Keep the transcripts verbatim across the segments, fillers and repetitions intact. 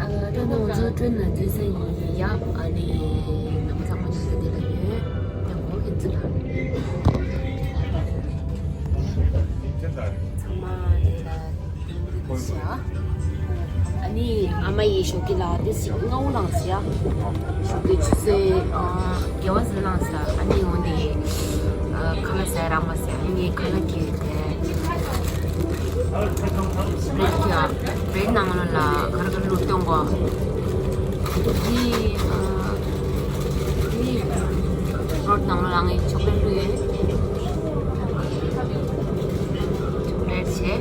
ཨ། ད་ནང་ང་ཚོ་ཊེན་ནང་འཛུལ་ས་ཡིན་ཡ། ཨ་ནི་ནང་ཚང་མ་ཞིག་འདི་ལ་ཡོད། ད་གོ་ཁྱེད་ཚོ་ལ། ཚང་མ་འདི་ལ་འདུག་ཤག་ཨ་ནི་ཨ་མ་ཡི་ཞོགས་ཀྱི་ལ་དེ་ཞིག་སྔ་བོ་ལངས་ཤག་ཞོགས་ཀྱི་ཆུ་ཚོད་ཨ་བརྒྱད་པ་ཙམ་ལངས་ཤག་ཨ་ནི་འོ་འདི་ཨ་ཁ་ལག་ཟས་རག་མ་ཟས། ཨ་ནི་ངས་ཁ་ལག་གི་དེ་བྲེད་ཀྱི་བྲེད་ནང་ལ་ལ་ག་རེ་ག་རེ་བླུགས་སྟོན་གོ། འདི་ཨ་འདི་བྲེད་ནང་ལ་ལ་ངས་ཆོག་ལེ་བླུགས་ཡོད། ཆོག་ལེ་བྱས། ཤི་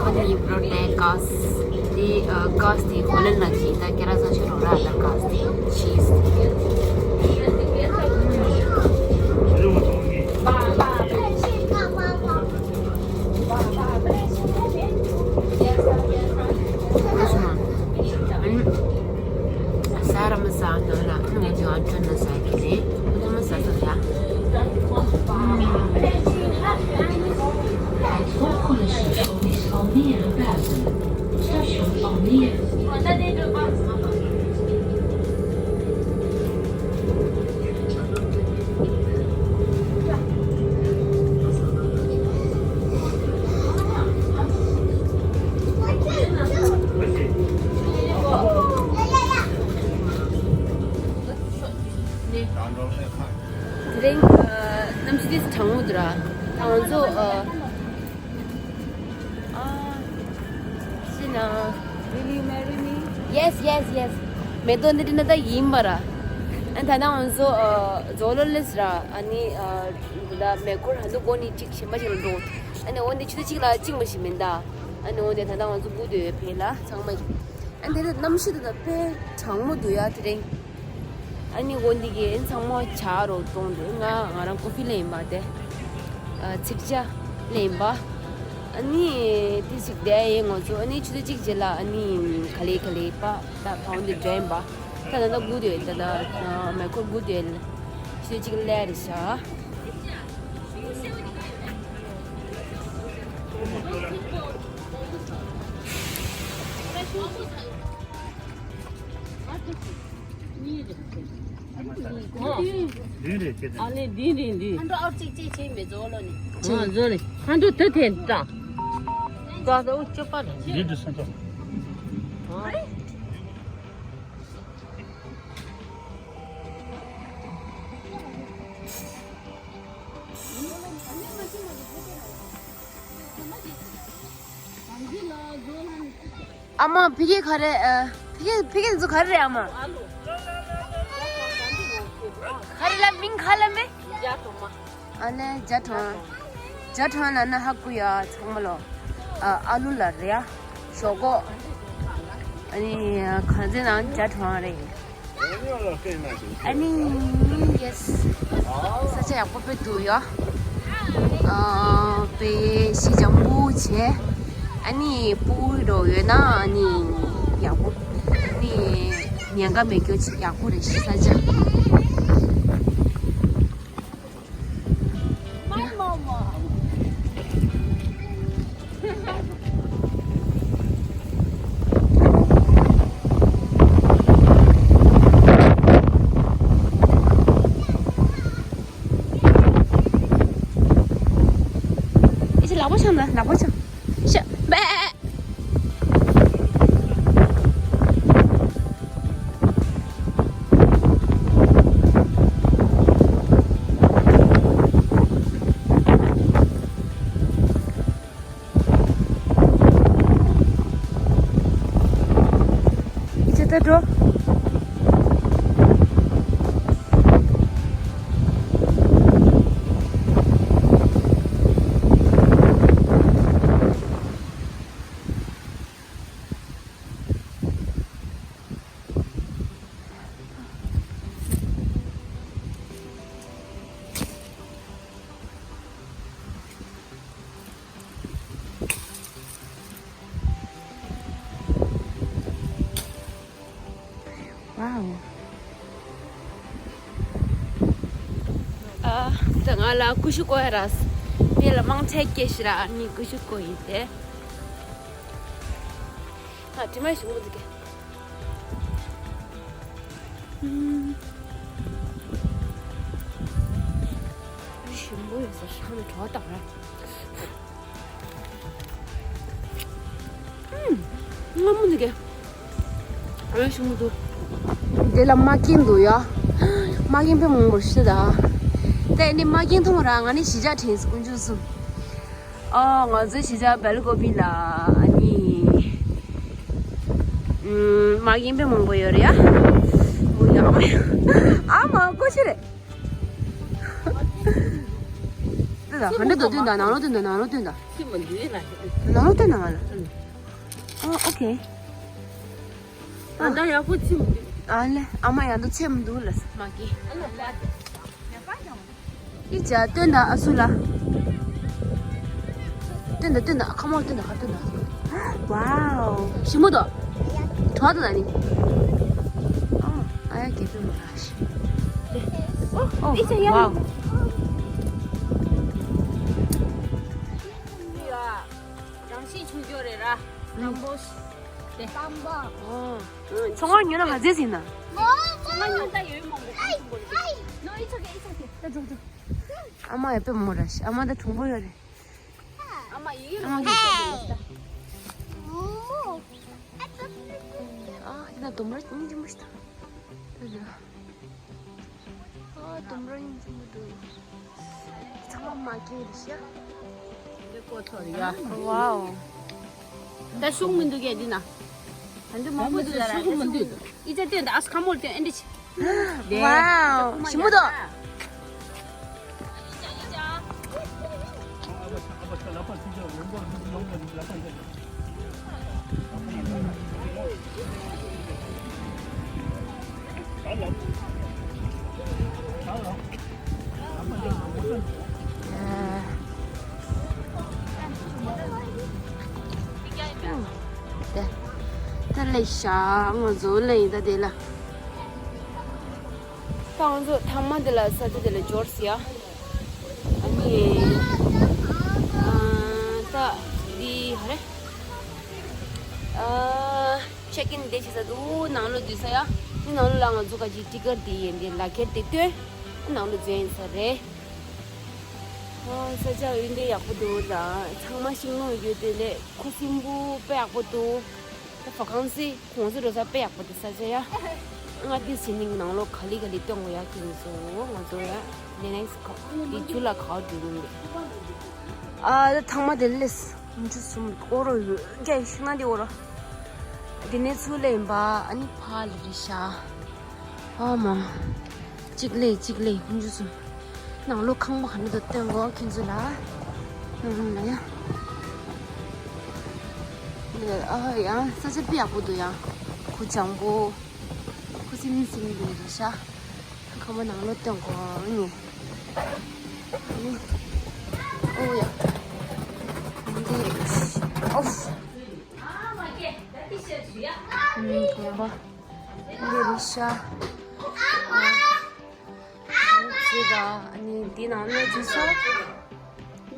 པ་ནི་བྲེད་ནས་ཀ་སི་དེ་ཨ་ཀ་སི་དེ་གོ་ལེན་ལ་གི་ད་ཁྱེད་རང་ཚོ་ཆུ་རོགས་ར་ད་ཀ་སི་དེ་ཆིས། ཟ་ར་མི་ཟ་ནང་ལ་ཨ་ནི་ང་ཚོ་ཨ་ཁྲོད་ན་ཟ་གི་རེད། ཁོ་ཚོ་མ་ཟ་ཟ་ཡ། Station on the དེ་རིང་ཨ་གནམ་གཤིས་དེ་གྲང་མོ་འདུག་ར། ད་ང་ཚོ་ཨ་ཨ་ཤི་ན། Will you marry me? Yes, yes, yes. མེ་ཏོག་འདི་འདྲ་ན་ད་ཡིན་པ་ར། ཨ་ད་ནང་ང་ཚོ་ཨ་ཛོ་ལོ་ལེས་ར། ཨ་ནི་ཨ་ད་མེ་འཁོར་ཧ་འདུག་གོ་ནི་གཅིག་གཞན་པ་ཅིག་ལ་འགྲོ། ཨ་ནི་འོ་འདི་ཆུ་ཚོད་གཅིག་ལ་གཅིག་མ་ཞིག་མིན་ད། ཨ་ནི་འོ་འདི་ད་ནང་ང་ཚོ་སྒུག་སྡོད་ཡོད་ཕེ་ལ་ཚང་མ་ཡིན། ཨ་འདི་ལ་གནམ་གཤིས་དེ་ད་དཔེ་གྲང་མོ་འདུག་ཡ་དེ་རིང་། ཨ་ནི་འོ་འདི་གི་ཨ་ནི་ཚང་མ་ཇ་རོ་བཏུང་འདུག་ང་ང་རང་ཀོ་ཧྥི་ལེན་པ་དེ། ཨ་ཚིག་ཇ་ལེན་པ། ཨ་ནི་དེ་ཞིག་བསྡད་ཡིན་ང་ཚོ། ཨ་ནི་ཆུ་ཚོད་གཅིག་རྗེས་ལ་ཨ་ནི་ག་ལེ་ག་ལེ་པ་ད་ཕ་བོ་འདི་འདྲེན་པ། ད་ད་ད་སྒུག་སྡོད་ད་ད་མེ་འཁོར་སྒུག་སྡོད། ཆུ་ཚོད་གཅིག་ལས་རེད་ཤག་ཨ་ལེ་འདི་རེད་འདི། ཁ་འགྲོ་ཨར་གཅིག་གཅིག་བྱས་མེད་ཛོ་ལོ་ནི། ཨ་ཛོ་ནི་ཁ་འགྲོ་དེ་དེ་འདྲ། ད་ད་འུ་ཅོ་པ་རེད། འདི་འདྲ་སེམས་པ། ཨ་མ་ཕི་གེ་ག་རེ། ཨ་ཕི་གེ་ཕི་གེ་འཛུ་ག་རེ་རེད་ཨ་མ། ག་རེ་ལ་མིང་ག་ལ་མེ། ཨ་ལེ་ཇ་གྲང་། ཇ་གྲང་ལ་ན་ཧ་གུ་ཡ་ཚང་མ་ལོ། ཨ་ཨ་ལུ་ལ་རེད་ཡ། ཞོག་ཀོ། ཨ་ནི་གང་ཚེ་ནང་ཇ་གྲང་རེད། ཨ་ནི་ཡེས། ས་ཆ་ཡག་པོ་དཔེ་འདུག་ཡ། ཨ་དཔེ་ཞེ་ཅང་སྤུ་བྱས། ཨ་ནི་སྤུ་རོ་ཡོད་ན་ཨ་ནི་ཡག་པོ། ཨ་ནི་ཉེན་ཁ་མེད་རྒྱུ་ཅིག་ཡག་པོ་རེད་ཤི་ས་ཆ། ཨི་ཅི་ལག་པ་འཆང་ན་ལག་པ་འཆང་། ཤ་བེ། ཨི་ཅི་ད་འགྲོ། ཨ། ད་ང་ལ་ཀུ་ཤུ་བསྐོལ་ཡ་རག་དེ་ལ་མང་ཆེ་སྐྱེས་ཤི་ར་ཨ་ནི་ཀུ་ཤུ་བསྐོལ་ཡིན་ཏེ། ཨ་དྲི་མ་ཞིམ་པོ་འདུག་གས། ཨུམ། ཞིམ་པོ་ཡོད་ས་ཤ་མི་གྲོགས་དང་ར། ཨུམ། སྔ་མོ་འདི་གས། ཨ་ཞིམ་པོ་འདུག་འདི་ལ་མ་གིན་འདུག་ཡ། མ་གིན་དཔེ་མང་པོ་ཞིག་ད། དེ་ནི་མ་གིན་མཐོང་ར་ང་ནི་གཞིས་ཆགས་དྲན་སོང་ཀུན་སྤྱོད་སུ། ཨ་ང་ཚོའི་གཞིས་ཆགས་སྦེལ་ཀོབ་ལ་ཨ་ནི། ཨུམ། མ་གིན་དཔེ་མང་པོ་ཡོད་རེད་ཡ། འོ་ཡ། ཨ་མ་ཀོ་ཤི་རེད། ཏི་ད་ག་འདྲ་འདུག་སྟོན་དང་ནང་ལོགས་སྟོན་དང་ནང་ལོགས་སྟོན་དང་། ཁྱི་མ་འདུག་ལ། ནང་ལོགས་སྟོན་དང་ང་ལ། ཨ་ཨོ་ཁེ། ཨ་ད་ཡག་པོ་ཁྱི་མ་འདུག་ཨ་ལེ་ཨ་མ་ཡང་དུ་ཆེ་མི་འདུག་ལ་མ་གི། ཨི་ཅག་སྟོན་དང་ཨ་སུ་ལ། སྟོན་དང་སྟོན་དང་ཁ་མོར་སྟོན་དང་ཁ་སྟོན་དང་། ཝའོ་ཞིམ་མོ་དོ། གྲོགས་དང་ནི། ཨ་ཡ་གེ་པོ་མ་ར་ཤི། ཨོ་ཨོ་ཨི་ཅག་ཡ། ཝའོ། རང་བཞིན་ཆུང་ཆུང་རེད་ར། ལམ་པོ་ཞིག་དེ། ལམ་པ། ཨོ། ཚོང་བ་ཉོ་ན་ག་ཚད་ཟིན་ན། ཚོང་བ་ཉོ་ད་ཡོད་མང་པོ་ཁ་ཆུང་པོ་རེད། ནོ་ཨི་ཚོ་གེ་ཨི་ཚོ་གེ། ད་འགྲོ་འགྲོ། ཨ་མ་ཡ་དཔེ་མོ་ར་ཤི། ཨ་མ་ད་གྲུང་པོ་ཡོད་རེད། ཨ་མ་ཡི་ཨ་མ་གི། ཨ་ཡིན་ན་དུམ་ར་གཉིས་ཀྱི་མོ་ཤི་ད། ཨ་དུམ་ར་ཡིན་གྱི་མོ་འདུག་ཚང་མ་མ་སྐྱེས་རེད་ཤག་འདི་ཀོ་ཐོར་ཡ། ཝའོ། ད་ཤུགས་མི་འདུག་གས་འདི་ན། ད་འདི་མང་པོ་འདུག་ད་ར་ཤུགས་མི་འདུག་ཨི་ཅག་སྟོན་ད་ཨ་སུ་ཁ་མོར་སྟོན་ཨེ་འདྲི་ཆེ། ཝའོ། ཞིམ་པོ་འདུག་ད་ལེགས་ཤག་ང་ཚོ་ལེན་ཡིན་ད་དེ་ལ། ད་ང་ཚོ་ཐ་མ་དེ་ལ་ས་ཆ་དེ་ལ་འབྱོར་སི་ཡ། ཨ་ནི། ཨ་ད་འདི་ཧ་རེ། ཨ་ཆེག་ཨིན་དེ་བྱེད་ས་འདུག་ནང་ལོགས་འཛུལ་ས་ཡ། འདི་ནང་ལོགས་ལ་ང་ཚོ་ག་ཅིག་ཊི་ཀེཊ་དེ་ཡིན་དེ་ལག་ཁྱེར་དེ་སྟོན། ནང་ལོགས་འཛུལ་ཡིན་ས་རེད། ཨ་ས་ཆ་འོན་ཏེ་ཡག་པོ་འདུག་ད་ཚང་མ་ཤིང་ལོང་ཡོད་དེ་ལས་ཁུ་སིམ་པོ་དཔེ་ཡག་པོ་འདུག་ད་ཕ་ཁང་སི། ཁོང་ཚོ་འགྲོ་ས་དཔེ་ཡག་པོ་དེ་ས་ཆ་ཡ། ང་དེ་ཟིན་ནིང་ནང་ལོགས་ག་ལི་ག་ལི་སྟོན་དགོས་ཡ་ཁྱེད་ཚོ་ང་ཚོ་ཡ། ནེ་ནེགས་ཁོ་དེ་ཆུ་ལ་གའོ་འགྲོ་གི་མི་འདུག་ཨ་ད་ཐང་མ་དེ་ལས་མི་ཆུ་སུམ་ཀོ་རོ་ཡོད་རྒྱ་ཤིང་ན་དེ་འོ་རོ། དེ་ནས་ཚུར་ལེན་པ་ཨ་ནི་ཕ་ལི་རི་ཤ། ཨ་མ། གཅིག་ལས་གཅིག་ལས་ཧུན་ཇུ་སུ། ནང་ལོ་ཁང་པ་ག་འདྲ་འདུག་སྟོན་གོ་ཁྱེད་ཚོ་ལ། ནང་ལ་ཡ། ཨ་ཡ་ས་ཆ་དཔེ་ཡག་པོ་འདུག་ཡ། ཁུ་བྱང་པོ། ཁུ་སིམ་སིམ་འདུག་རེད་ཤག་ཁང་པ་ནང་ལོ་སྟོན་གོ་ནི། ཨོ་ཡ། འདི་ཨོ། ཁང་པ། འདི་རེད་ཤག་ཨ་ཅེ་ག་ཨ་ནི་འདི་ནང་ལོ་འཛུལ་ས།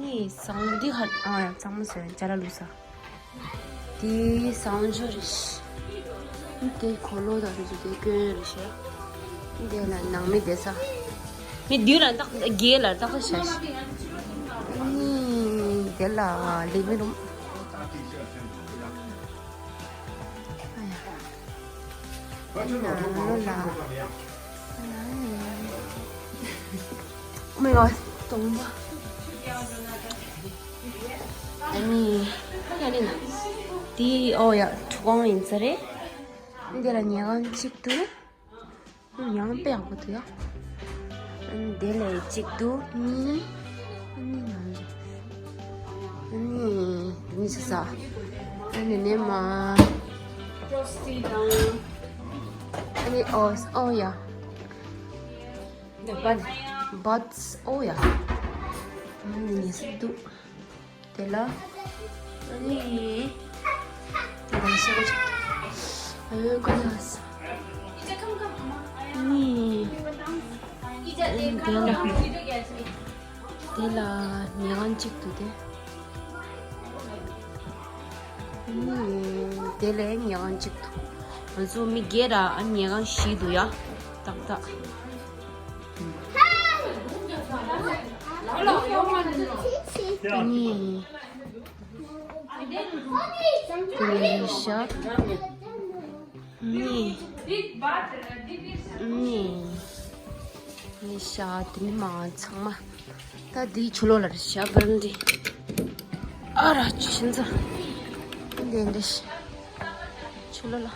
ནི་ཟངས་འདི་ཧ་ཨ་ཡ་གཙང་མ་ཟེར་ཅ་ལག་བླུགས་ས། འདི་ཟངས་ཆུ་རེད་ཤག་འདི་གོ་ལོ་དང་འདི་ཚོ་འདི་སྐྱོན་རེད་ཤག་འདི་ལ་ནང་མི་བསྡད་ས། མི་འདི་ལ་ཏག་རྒྱལ་ལ་ཏག་ཏག་བྱ་ཤག་ནི་འདི་ལ་ལེགས་མི་རུང་། ཨ་ཡ། ཨ་ཡ། ཨ་ཡ། Oh my god. དོང་པ། ཨ་ནི། ཡ་ནི་ན། དེ་ཨོ་ཡ་ཁྲུས་ཁང་ཡིན་ས་རེད། འདི་ལ་ཉལ་ཁང་གཅིག་འདུག་ཡང་དཔེ་ཡག་པོ་འདུག་ཡ། ཨ་ནི་དེ་ལས་གཅིག་འདུག་གཉིས། ཨ་ནི་ཡང་། ཨ་ནི་འདི་ནི་ཟ་ས། ཨ་ནི་ནས་མ། ཨ་ནི་ཨོ་ཨོ་ཡ། བཱ་ཊི་ཨོ་ཡ། ཨ་ནི་ནས་འདུག་དེ་ལ། ཨ་ནི། དེ་ལ་ཤེས་གོ་ཆོག་ཨ་ཡོད་གོ་ཡ་ས། དེ་ལ་དེ་ལ་ཉལ་ཁང་གཅིག་འདུག་སྟེ། དེ་ལ་ཉལ་ཁང་གཅིག་འདུག་ང་ཚོ་མི་བརྒྱད་ར། ཨ་ཉལ་ཁང་བཞི་འདུག་ཡ། ཏག་ཏག་ནི། དེ་ནས་ཤ། ནི། ནི། ནི་ཤ་དེ་ནི་མ་ཚང་མ། ད་དེའི་ཆུ་ལོག་ལ་རེད་ཤ་བར་འདི། ཨ་ར་ཅི་ཤིན་ཙང་། འདི་འདྲ་ཤ། ཆུ་ལོག་ལ།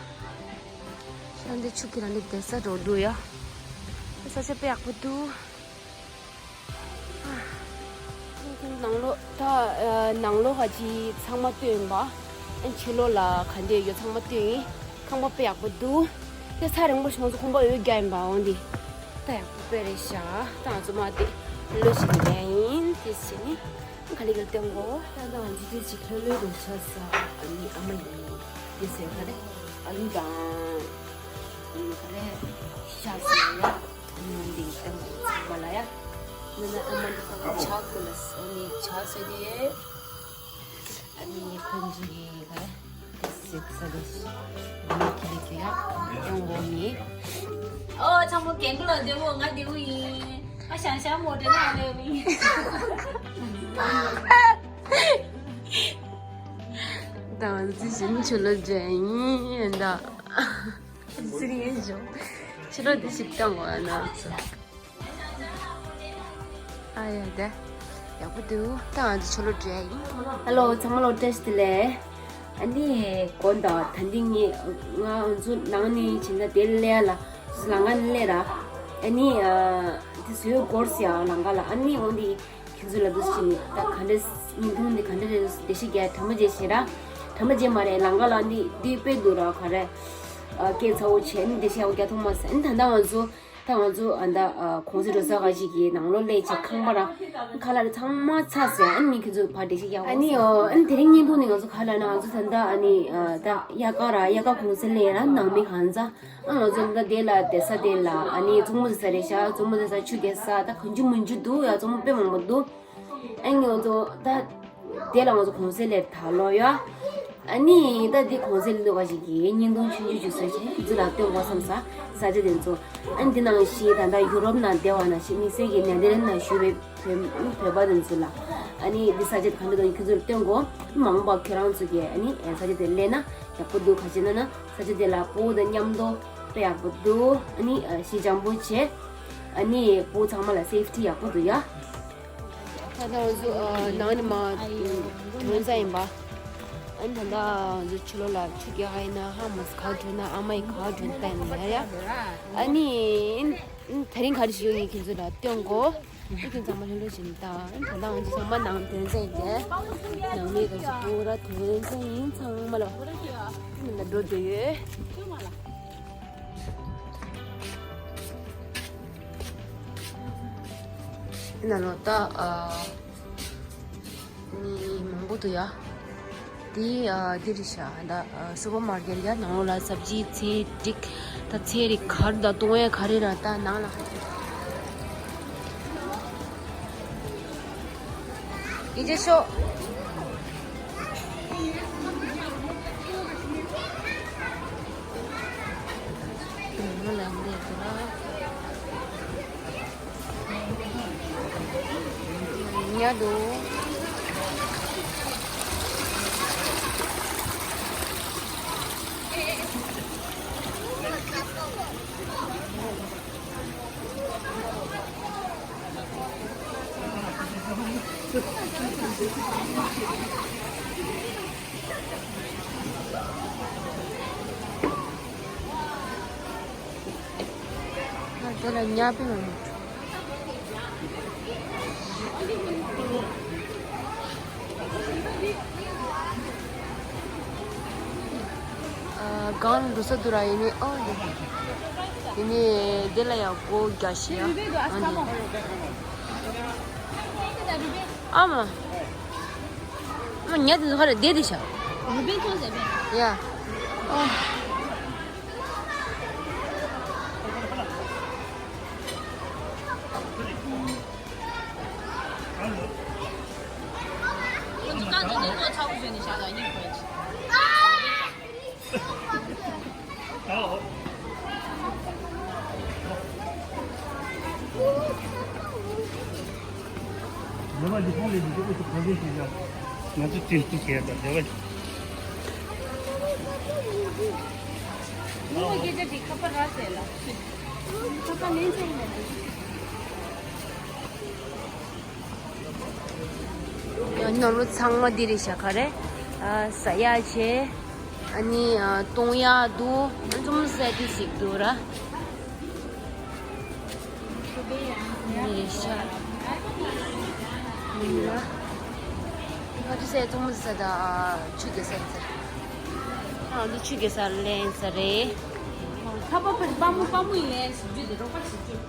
ཤ་འདི་ཆུ་ཁྱེར་ར་འདི་བསྡད་ས་འགྲོ་འདུག་ཡ། ས་ཆ་དཔེ་ཡག་པོ་འདུག་ནང་ལོགས་ད་ནང་ལོགས་ཧ་ཅི་ཚང་མ་སྟོན་པ། ཨན་ཕྱི་ལོགས་ལ་ག་འདྲ་ཡོད་ཚང་མ་སྟོན་ཡིན། ཁང་པ་དཔེ་ཡག་པོ་འདུག་དེ་ས་རིང་པོ་ཞིག་ང་ཚོ་ཁང་པ་འོས་རྒྱག་ཡིན་པ་འོང་འདི། ད་ཡག་པོ་དཔེ་རེད་ཤག་ད་ང་ཚོ་མ་དེ་ལོ་ཞིག་ལ་ཡིན་དེ་བྱས་ནི་ག་ལེ་ག་ལེ་སྟོན་གོ་ད་ད་ང་ཚོ་དེ་ཅིག་ལྷོད་ལྷོད་དུ་ཆགས་ས་ཨ་ནི་ཨ་མ་ཡིན་དེ་ཟེར་ག་རེ་ཨ་ལུ་དང་། ཨ་ནི་ག་རེ་ཤ་ཟེར་ཡ། ཨ་ནི་འདི་ལྟ་བུ་ཚང་མ་ལ་ཡ། ནི་ན་ཨ་མ་འདི་ལྟ་བུ་ཇ་ཁུ་ལ་སོ་ནི་ཇ་སོ་དེ། ཨ་ནི་ཁོང་ཚོ་གི་ག་རེ་དེ་སི་ས་དེ་ཤི་ཨ་ནི་ཁི་ལི་ཁི་ཡ་ཡོང་གོ་ནི། ཨོ་ཚང་མ་གན་གུ་ལ་བདེ་བོ་ང་བདེ་བོ་ཡིན། ཨ་ཞང་ཞང་མོ་དེ་ན་ལེ་བོ་ཡིན། དང་ཚི་བཞིན་ཆུ་ལོ་ཇན་ཡིན་ད། ཟིན་ངེས་བྱུང་། ཕྱི་ལོགས་འདི་ཞིག་བཏང་བ་ན་ཚོ། ཨ་ཡ་དེ། ཡག་པོ་འདུག་ད་ང་ཚོ་ཕྱི་ལོགས་འགྲོ་ཡ་ཡིན། ཧ་ལོ་ཚང་མ་ལོ་བཀྲ་ཤིས་བདེ་ལེགས། ཨ་ནི་དགོང་དག་ད་འདི་ངས་ང་ང་ཚོ་ནང་ནས་བྱིན་ད་དེ་ལས་ལ་ལང་ཀ་ནས་ལས་ར། ཨ་ནི་དེ་བཟོས་སྐོར་སི་ཡ་ལང་ཀ་ལ་ཨ་ནི་འོང་དེ། ཁྱེད་ཚོ་ལ་འདུག་སེ་བྱས་ནས་ད་ག་འདྲ་བརྙན་ཐུང་འདི་ག་འདྲ་རེད་འདི་ཤེས་རྒྱ་དྲ་མ་བརྗེད་ཤེས་ར། དྲ་མ་བརྗེད་མ་རེད་ལང་ཀ་ལ་འདི་འདི་དཔེ་འདུག་ར་ག་རེ། སྐད་ཚ་བོ་བྱས་ནི་འདི་ཤེས་ཡག་ཐོག་མ་ཟེར་ནི་ད་ལྟ་ང་ཚོ་ད་ང་ཚོ་ཨ་ད་གོང་ས་འགྲོ་ས་ག་ཞིག་གི་ནང་ལོགས་སླེབས་བྱས་ཁང་པ་ར་ཁ་ལག་རེ་ཚང་མ་ཚ་ཟེར་ཨ་ནི་མི་ཁྱེད་ཚོ་ཕར་འདི་ཤེས་ཡག་ཨ་ནི་ཨ་ནི་དེ་རིང་བརྙན་ཐུང་ནི་ང་ཚོ་ག་ལ་ན་ང་ཚོ་ད་ལྟ་ཨ་ནི་ད་དབྱར་ཁ་ར་དབྱར་ཁ་གོང་ས་སླེབས་ར་ནང་མི་གང་ཚ། ཨ་ང་ཚོ་འདི་དེ་ལ་བསྡད་ས་དེ་ལ་ཨ་ནི་གཙང་པོ་བཟོ་ས་རེད་ཤག་གཙང་པོ་བཟོ་ས་ཆུ་བསྡད་ས་ད་གང་ཅི་མང་ཅི་འདུག་ཡ། གཙང་པོ་དཔེ་མང་པོ་འདུག་ཨ་ནི་ང་ཚོ་ད་དེ་ལ་ང་ཚོ་གོང་ས་སླེབས་ད་ལོ་ཡ། ཨ་ནི་ད་དེ་གོང་ས་སླེབས་འདུག་ག་ཞིག་གི་བརྙན་ཐུང་ཆུང་ཆུང་ཞིག་བཟོས་བྱས་ཁྱེད་ཚོ་ལ་སྟོན་དགོས་བསམ་ས་ས་ཆ་དེ་ཚོ། ཨ་ནི་འདི་ནང་བཞིན་ད་ལྟ་ཡུ་རོབ་ནང་བསྡད་པ་ནང་བཞིན་དམིགས་བསལ་གྱི་ནེ་དར་ལེན་ནང་བཞུགས་པའི་བོད་བོད་པ་དེ་ཚོ་ལ་ཨ་ནི་འདི་ས་ཆ་དེ་ག་འདྲ་འདུག་ཁྱེད་ཚོ་ལ་སྟོན་དགོས། མ་འོངས་པ་ཁྱེད་རང་ཚོ་གིས་ཨ་ནི་ས་ཆ་དེ་སླེབས་ན་ཡག་པོ་འདུག་ག་ཅི་ན་ན། ས་ཆ་དེ་ལ་སྤོ་བོ་དང་མཉམ་དུ་དཔེ་ཡག་པོ་འདུག་ཨ་ནི་ཨ་ཞི་འཇམ་པོ་བྱས། ཨ་ནི་སྤོ་བོ་ཚང་མ་ལ་སེབ་ཊི་ཡག་པོ་འདུག་ཡ། ད་ལྟ་ང་ཚོ་ཨ་ནང་ནས་མར་ཐོན་ས་ཡིན་པ། ཨ་ནི་ད་ལྟ་ང་ཚོ་ཕྱི་ལོགས་ལ་ཆུ་རྐྱལ་ཡིན་ན་ཧ་མ་ག་བ་འགྲོ་ན་ཨ་མ་ཡི་ག་བ་འགྲོ་ན་ལྟ་ཡིན་ན་ཡ། ཨ་ནི་དེ་རིང་ག་རེ་ཞིག་ཡོད་ཡིན་ཁྱེད་ཚོ་ལ་སྟོན་གོ་ཨ་ཁྱེད་ཚང་མ་ལྷོད་ལྷོད་བྱས་ནས་ད་ཨ་ནི་ད་ལྟ་ང་ཚོ་ཚང་མ་ནང་ཐོན་ས་ཡིན་ཏེ། ནང་མི་ག་ཚོད་པུ་ར་ཐོན་ས་ཡིན་ཚང་མ་ལ། ཨ་ནི་ད་འགྲོ་འདོད་ཡོད། ནང་ལོགས་ད་ཨ་ནི་མང་པོ་འདུག་ཡ། དེ་ཨ་དེ་རེད་ཤག་ད་ཨ་སུ་པར་མར་ཀེཊ་ཡ། ནང་ལོགས་ལ་སབ་ཇི་ཚལ་སྒྲིག་ད་ཚལ་རིགས་ག་རེ་ད་བཏུང་ཡ་ག་རེ་ར་ད་ནང་ལ་ཡི་གེ་ཤོག་ནང་ལ་འདི་འདུག་ར། ཉལ་འདུག་དེ་ལ་ཉལ་པའི་མ་འདུག་ཨ་སྒང་ལ་འགྲོ་ས་འདུག་ར། ཡིན་ནའི་ཨོ་ཡིན་ནའི་དེ་ལ་ཡང་སྒོ་རྒྱག་ཤི་ཡ། ཨ་ནི་ཨ་མ། ཨ་མ་ཉལ་དེ་ཚོ་ག་རེ་བསྡད་དེ་ཤ། ཡ། ཨོ། ང་ཚོ་ཅི་ཅི་བྱས་པ་དེ་བ། ཁ་པར་ར་ཟེར་ལ། ཁ་པར་ལེན་ཚར་ཡིན་ན། ནོར་བུ་ཚང་མ་འདི་རེད་ཤག་ག་རེ། ཨ། ཟ་ཡག་བྱས། ཨ་ནི་ཨ། བཏུང་ཡག་འདུག་ཨ། ཙུམ་ཟས་དེ་ཞིག་འདུག་ར། འདི་རེད་ཤག་ཡིན་ན། ང་ཚོ་ཟས་ཙུམ་ཟས་དང་ཆུ་གེ་སར་ཟས། ང་ཚོ་ཆུ་གེ་སར་ལེན་ས་རེད། ཁ་པར་ཕར་པ་མོ་པ་མོ་ཡིན་ལེན་ཞིག་རྒྱུ་དེ་རོགས་པ་ཞིག་རྒྱུ།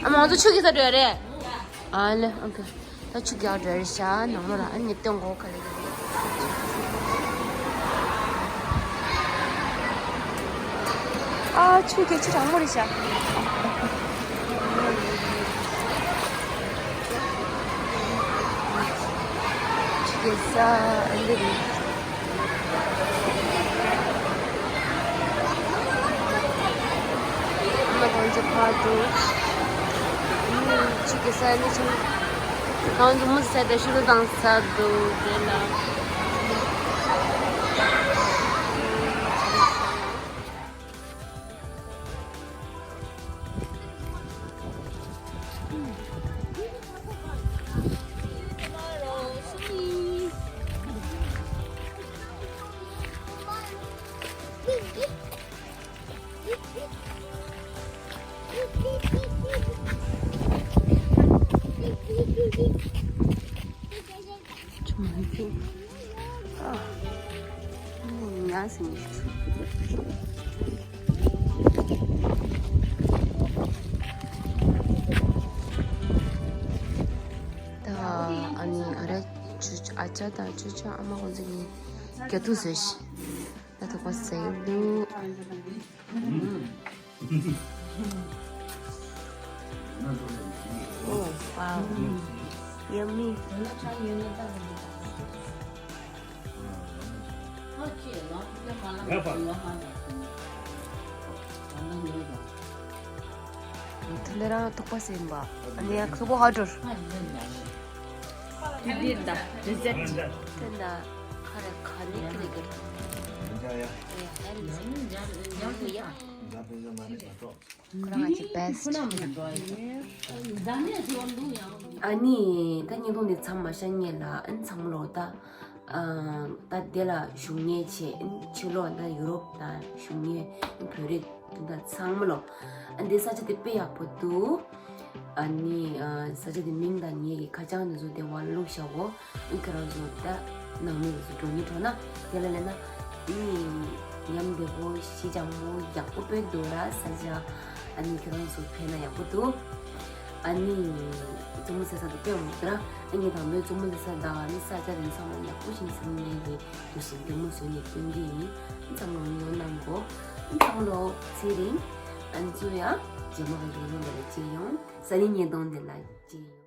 ཨ་མ། ང་ཚོ་ཆུ་གེ་སར་འགྲོ་ཡ་རེད། ཨ་ལེ། ཨོ་ཁེ། ད་ཆུ་རྒྱག་འགྲོ་རེད་ཤག་ནང་ལོགས་ལ། ཨ་ནི་སྟོན་གོ་ག་ལེ་ག་ལེ། ཨ། ཆུ་སྐྱེས་ཆུ་གྲང་མོ་རེད་ཤག་ཆུ་སྐྱེས་ས་ཨ་འདི་རེད། ཨ་མ་ཁོང་ཚོ་ཕར་འགྲོ། ཆུ་སྐྱེས་ས་ནི་ཆུ། ཁོང་ཚོ་མུ་ཟས་དང་ཤུ་རུ་དང་ཟ་འདུག་དེ་ལ། ཨ། ཉལ་སོང་། ད་ཨ་ནི་ཨ་ར་ཆུ་ཨ་ཅག་དང་ཆུ་ཆུ་ཨ་མ་ཁོང་ཚོ་གིས་རྒྱ་ཐུག་བཟོས་ཤག་ད་ཐུག་པ་ཟས་འདུག Oh, wow. Yummy. ཐ་ལེ་རང་ཐུག་པ་ཟིན་པ། ཨ་ནི་ཡ་ཁུ་བོ་ཧ་འགྲོ། དེ་འདི་ད་ཌི་ཟར་ཊི། དེ་འདྲ་ཁ་རེ་ཁ་ནི་ཁི་རེ་གི། ཡ་ཡ་ཡ། ཁོ་རང་གི་བེ་སི་ཊི། ཨ་ནི་ད་བརྙན་ཐུང་འདི་མཚམས་མ་བཞག་སྔོན་ལ། ཨ་ནི་ཚང་མ་ལོ་ད། ཨ། ད་དེ་ལ་བཞུགས་མཁན་བྱས། ཨ་ནི་ཕྱི་ལོགས་ད་ཡུ་རོབ་ད་བཞུགས་མཁན་བོད་རིགས་དེ་འདྲ་ཚང་མ་ལོ། ཨ། འདི་ས་ཆ་དེ་དཔེ་ཡག་པོ་འདུག་ཨ་ནི་ཨ། ས་ཆ་དེ་མིང་དང་ངེད་ཀྱི་ཁ་བྱང་དེ་ཚོ་དེ་བར་བླུགས་བཞག་གོ། ཨ། ཁྱེད་རང་ཚོ་ད་ནང་མི་དེ་ཚོ་འགྲོ་སྙིང་བྲོ་ན་དེ་ལ་སླེབས་ན། ཨ་ནི་ཉམས་བདེ་པོ་ཞེ་སྦྱང་པོ་ཡག་པོ་དཔེ་འདུག་ར། ས་ཆ་ཨ་ནི་ཁྱེད་རང་ཚོ་ཕེབས་ན་ཡག་པོ་འདུག་ཨ་ནི་ཙོ་མོ་ཟེར་ས་དེ་དཔེ་མོ་དེ་ར། ཨ་ནི་དང་པོའི་ཙོ་མོ་ཟེར་ས་དང་ཨ་ནི་ས་ཆ་དེ་ཚང་མ་ཡག་པོ་ཞིག་བཟོས་ནས་ཀྱི་དུས་སུ་བདེ་མོ་བཟོས་ནས་སྟོན་གྱི་ཡིན། ཚང་མ་ཉོ་གནང་གོ། ཚང་མ་ལོ་ཚེ་རིང་། ཨ་ནི་ཚུ་ཡ་རྗེས་མ་གི་ཉིན་མོ་འདི་ལ་མཇལ་ཡོང་། ས་ནི་ཉིས་སྟོང་འདི་ལ་མཇལ་ཡོང་།